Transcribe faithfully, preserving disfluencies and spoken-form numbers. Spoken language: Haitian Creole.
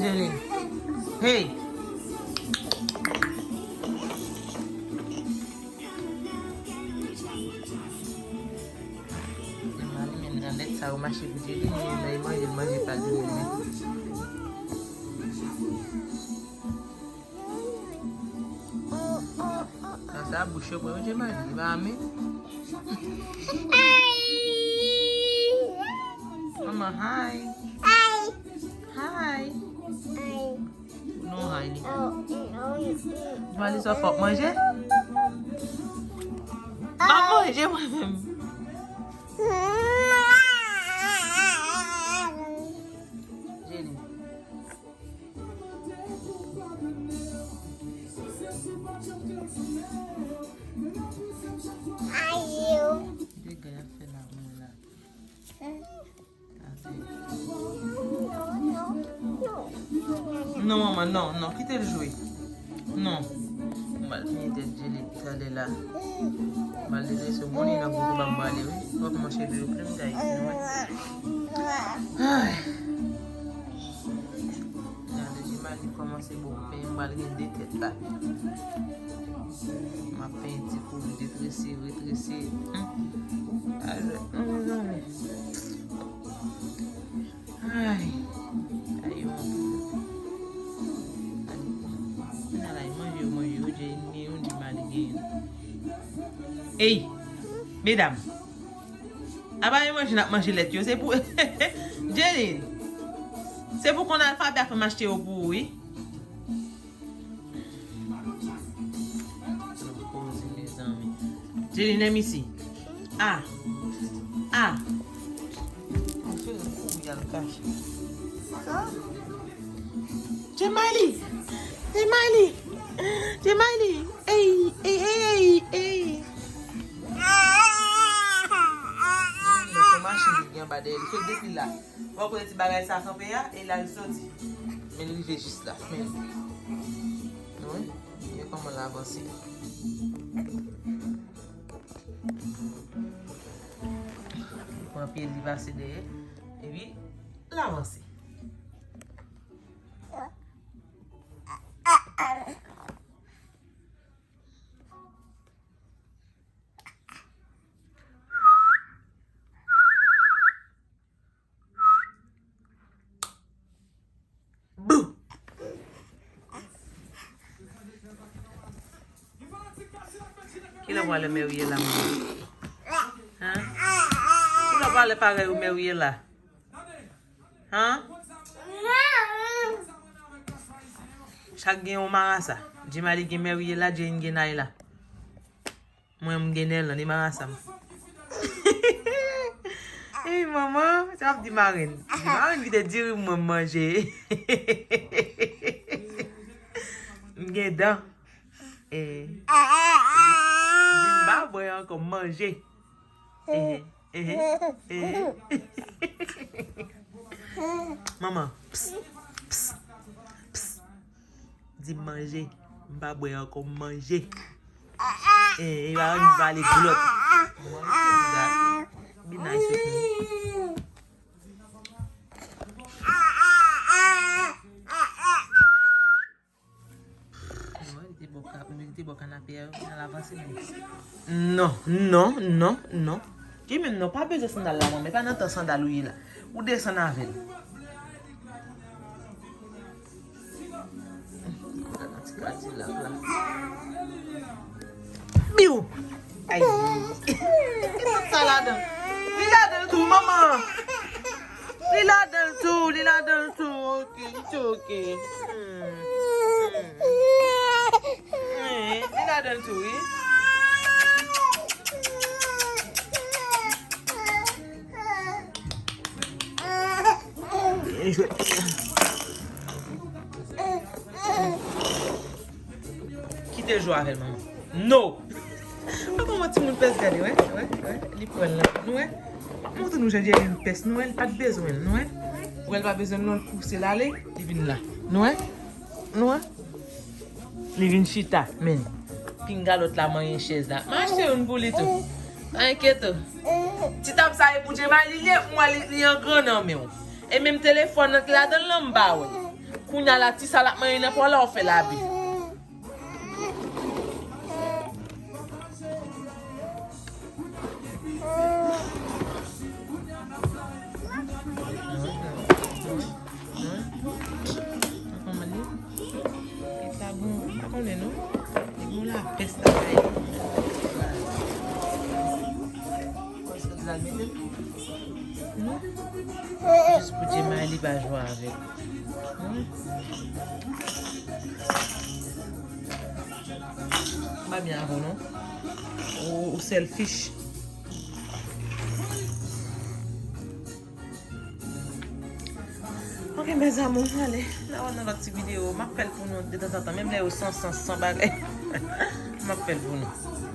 Jelin. Hey! Mami, men nan lèt sa yo mache pou Jelin, men lè l manje, l manje pa Jelin, men. Nan sa bouch yo pran, Jelin, li pa men. Maman, hi. Hi. Non, Riley. Mwen li sa fòk manje. M ap manje mwen menm. Jelin. Dega y ap fè la mwen la. Non, manman, non, non, kite l jwe. Non. M al pini tèt Jelin talè la. M al redrese w, bon, li nan goutou ban m prale, wi. Fòk mwen cheve yo plen m ta isi, wi. Ay. Gade, Jemali kòmanse bon pen, m pral gen de tèt la. M ap penyen ti kou, retrese, retrese. Hmm. Ay, non, mezanmi. Ay. Ay, yon. Ay, manje yo, manje yo, Jemali gen yon, Jemali gen yon. Ey, medam. Apa e manje n ap manje lèt yo, se pou Jelin. Se pou konn alfabè a fè m achte yo pou ou, wi. Jelin, lèm isi. A. A. Mwen fè l kouri al kache. Jemali! Jemali! Jemali! Ey, ey, ey, ey, ey! Machin ki gen anba dèyè li. Sot depi la. Wè kote ti bagay sa kanpe a, e la li soti. Men li rive jis la. Men. Wi. Men kòman l avanse. Li pran pye l, li pase dèyè. Epi, l avanse. Bou! Kilè w prale mè w ye la, manman? Hen? Kilè w prale parèy ou mè w ye la? Hen? Chak gen yon marasa. Jemali gen mè w ye la, Jane gen Nayla. Mwen, m gen Nèlan, li marasa m. Ey, manman, sa w ap di marenn? Di marenn ki te diri mwen manje. M gen dan. Eh. Di m pa bwè ankò, m manje. Eh, eh, eh. Manman, ps, ps, ps. Di m manje, m pa bwè ankò, m manje. Eh, e pa ann vale glòt. Be nice with me. Li te bò ka-, li te bò kanape a, al avanse menm. Non, non, non, non. Ki menm non, pa bezwen sandal la, manman, e pa nan tan sandal ou ye la. Ou desann avè l. Ti kadilak la. Biw! Ay. Ki tout sa ladan? Li ladan l tou, manman. Li ladan l tou, li ladan l tou. Ok, it's ok. Hmm. Hmm. Li ladan l tou, wi. Byen jwe. Kite l jwe avè l, manman. No! Papa, yon timoun pès gade, wè, wè, wè, li pran l la. Nou wè? Montre nou jan Jerry pès, nou wè, li pa t bezwen l, nou wè? Ou wè l pa bezwen l non, l pouse l ale, li vin la. Nou wè? Nou wè? Li vin chita, men. Pinga lòt la manyen chèz la. M achte youn pou li tou. Pa enkyete w. Ti tab sa e pou Jemali li ye, m wè li, li an gran nan men w. E menm telefòn nan ki ladan l lan, m pa wè. Kounye a la, ti sa l ap manyen nan pa w la, w fè l abi. Kòman li? Li pa bon, m pa konnen non. Li bon lapès lakay li. Kòman sa l mete? Hmm? Jis pou Djemay li pa jwe avèk. Hmm? M pa byen avè w non. Ou, ou selfish. Ok, mes amours, ale. N a wè nan lòt ti videyo. M ap fè l pou nou de tanzantan. Menm lè yo san sans, san bagay. M ap fè l pou nou.